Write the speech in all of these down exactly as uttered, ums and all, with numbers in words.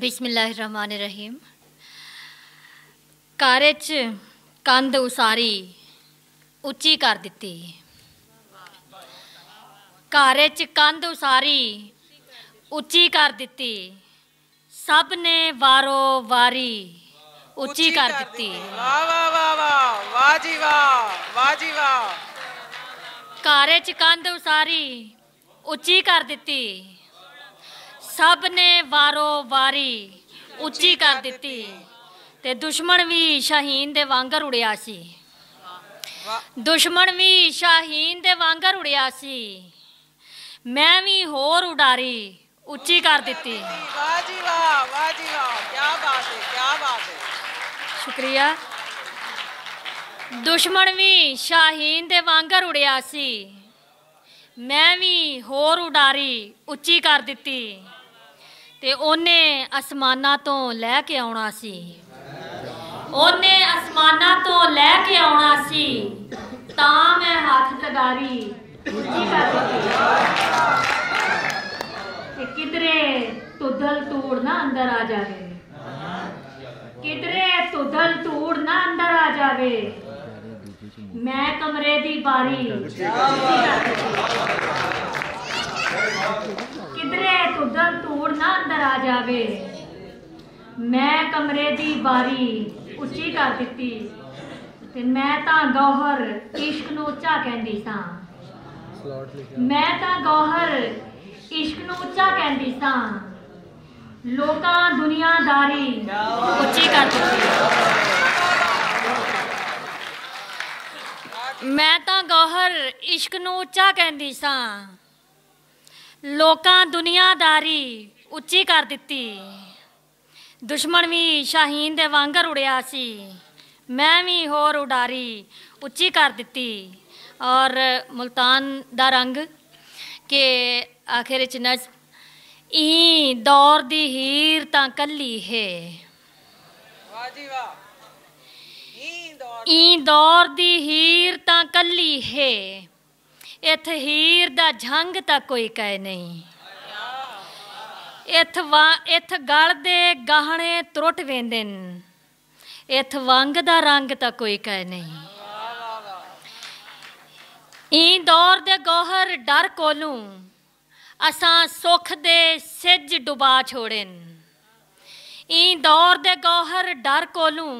بسم اللہ الرحمن الرحیم۔ گھر اچ کندھ اساری اچی کر دتی۔ گھر اچ کندھ اساری اچی کر دتی۔ سب نے وارو واری اچی کر دتی۔ واہ، واہ، واہ، واہ، واہ جی واہ، واہ جی واہ۔ گھر اچ کندھ اساری اچی کر دتی۔ سب نے وارو واری اچی کر دتی۔ تے دشمن وی شاہین دے وانگر اڑیا سی۔ واہ۔ دشمن وی شاہین دے وانگر اڑیا سی۔ میں وی ہور اڈاری اچی کر دتی۔ واہ جی واہ، واہ جی واہ، کیا بات ہے، کیا بات ہے۔ شکریہ۔ دشمن وی شاہین دے وانگر اڑیا سی۔ میں وی ہور اڈاری اچی کر دتی۔ تے اونے آسماناں تو لے کے آونا سی۔ اونے آسماناں تو لے کے آونا سی۔ تاں میں ہاتھ تگاری اچی کر دتی۔ تے کدرے تدل توڑ نہ اندر آ جاوے۔ کدرے تدل توڑ نہ اندر آ جاوے۔ میں کمرے دی باری اچی کر دتی۔ کدرے تدل توڑ نہ اندر آ جاوے۔ میں کمرے دی باری اچی کر دتی۔ تے میں تاں گوہر عشق نوں اچا کہندی ساں۔ میں تاں گوہر عشق نوں اچا کہندی ساں۔ لوکاں دنیا داری اچی کر دتی۔ میں تاں گوہر عشق نوں اچا کہندی ساں۔ لوکاں دنیا داری اچی کر دتی۔ دشمن وی شاہین دے وانگر اڑیا سی۔ میں وی ہور اڈاری اچی کر دتی۔ اور ملتان دا رنگ کہ آخر اچ نظم، ایں دور دی ہیر تاں کلی ہے۔ واہ جی واہ۔ ایں دور ایں دور دی ہیر تاں کلی ہے۔ اتھ ہیر دا جھنگ تاں کوئی کہے نہیں۔ اتھ وا-، اتھ گل دے گہنے ترٹ ویندن۔ اتھ ونگ دا رنگ تاں کوئی کہے نہیں۔ ایں دور دے گوہر ڈر کولوں اساں سکھ دے سج ڈبا چھوڑن۔ ایں دور دے گوہر ڈر کولوں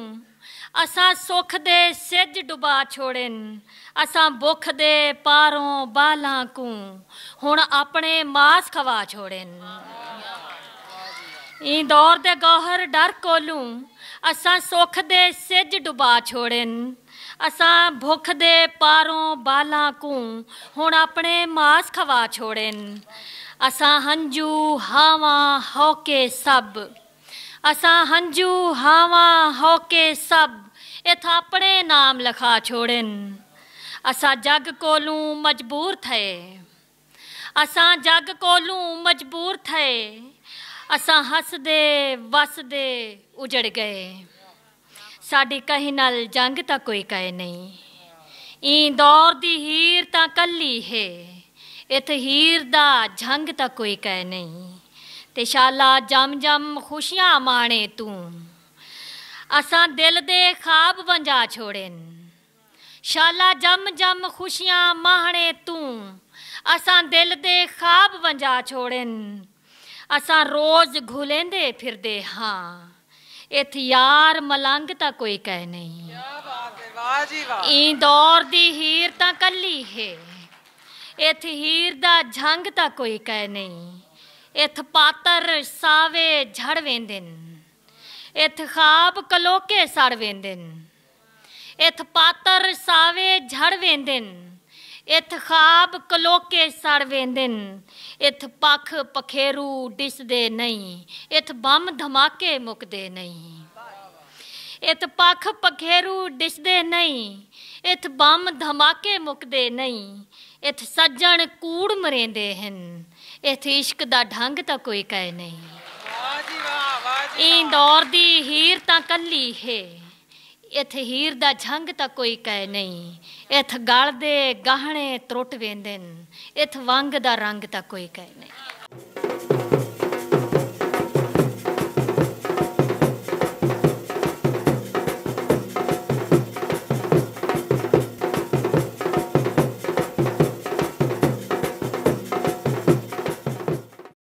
اساں سکھ دے سج ڈبا چھوڑن۔ اساں بکھ دے پاروں بالاں کوں ہن اپنے ماس کھوا چھوڑن۔ ایں دور دے گوہر ڈر کولوں اساں سکھ دے سج ڈبا چھوڑن۔ اساں بھکھ دے پاروں بالاں کوں ہن اپنے ماس کھوا چھوڑن۔ اساں ہنجو ہاواں ہو کے سب، اساں ہنجو ہاواں ہو کے سب اتھ اپنے نام لکھا چھوڑن۔ اساں جگ کولوں مجبور تھئے، اساں جگ کولوں مجبور تھئے۔ اساں ہسدے وسدے اجڑ گئے۔ ساڈی کہیں نال جنگ تاں کوئی کہے نہیں۔ ایں دور دی ہیر تاں کلی ہے۔ اتھ ہیر دا جھنگ تاں کوئی کہے نہیں۔ تے شالا جم جم خوشیاں مانے توں، اساں دل دے خواب ونجا چھوڑن۔ شالا جم جم خوشیاں ماہنے توں، اساں دل دے خواب ونجا چھوڑن۔ اساں روز گھلیندے پھردے ہاں، اتھ یار ملنگ تاں کوئی کہے نہیں۔ کیا بات ہے، واہ جی واہ۔ ایں دور دی ہیر تاں کلی ہے، اتھ ہیر دا جھنگ تاں کوئی کہے نہیں۔ اتھ پاتر ساوے جھڑ ویندن، اتھ خواب کلوکے سڑ ویندن۔ اتھ پاتر ساوے جھڑ ویندن، اتھ خواب کلوکے سڑ ویندن۔ اتھ پکھ پکھیرو ڈسدے نہیں، اتھ بم دھماکے مکدے نہیں۔ اتھ پکھ پکھیرو ڈسدے نہیں، اتھ بم دھماکے مکدے نہیں۔ اتھ سجن کوڑ مریندے ہن، اتھ عشق دا ڈھنگ تاں کوئی کہے نہیں۔ واہ جی واہ، واہ جی ایں واہ۔ دور دی ہیر تاں کلی ہے، اتھ ہیر دا جھنگ تاں کوئی کہے نہیں۔ اتھ گل دے گہنے ترٹ ویندن، اتھ ونگ دا رنگ تاں کوئی کہے نہیں۔